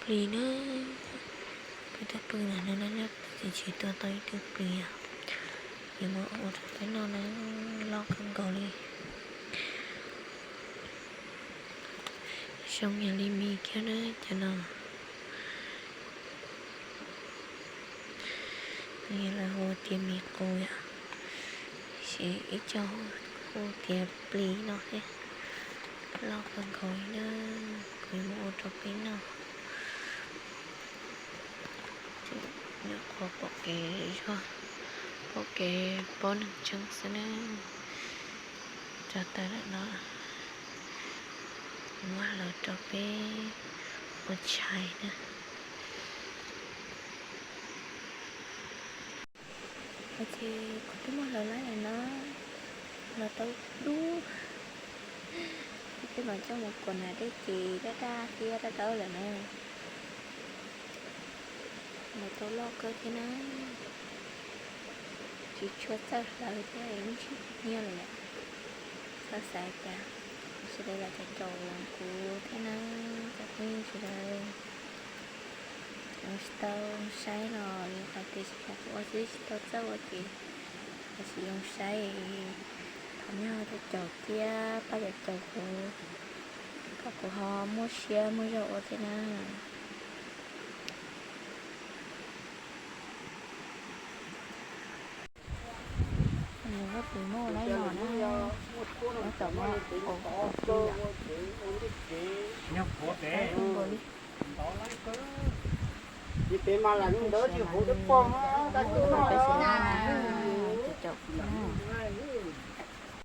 Plis na, peb tuaj pw ntawm no lawm, tseem tsis tua tau ib tug plis, yuav muab ua rau peb noj na, loj kawg nkaus li. Zoo yam li mis kiag na cov no. Yog lawv hu tias mis qus yom, tiam sis ib co hu tias plis no thiab. Loj kawg nkaus li na, kuv yuav muab ua rau peb noj. Nyuam qhuav pom kev zog, pom kev pob neeg tseeb xwb na. Tso taw lawm no, muab hlawv rau peb ua tshais na. Ces kuv twb muab hlawv laib lawm no, hlawv tau dub, kuv twb mam coj mus kuam hnav dej ces daj daj thiab dawb dawb lawm na. Hlawv tau loj kawg thiab na, tsis tshua txawj hlawv thiab, yeej tsis nyiam lawm yom. Txhob xav cas sawv daws los caum caum kuv thiab na, cov phooj ywg sawv daws. Tsis tau saib los yog hais tias tsis xav kuv ua xwb, tsis tau txawj ua ces los sis zoo saib, thov nej ho caum caum thiab pab caum caum kuv, kom kuv ho muaj siab muaj zog ua thiab na. Nws muab plis muab ua laib no na, muab tom no ua plis yom. Nyob puag pem. Nkaus li. Ces pem mas lam ntawd tsis huv twb pog tab sis no na, caum caum na.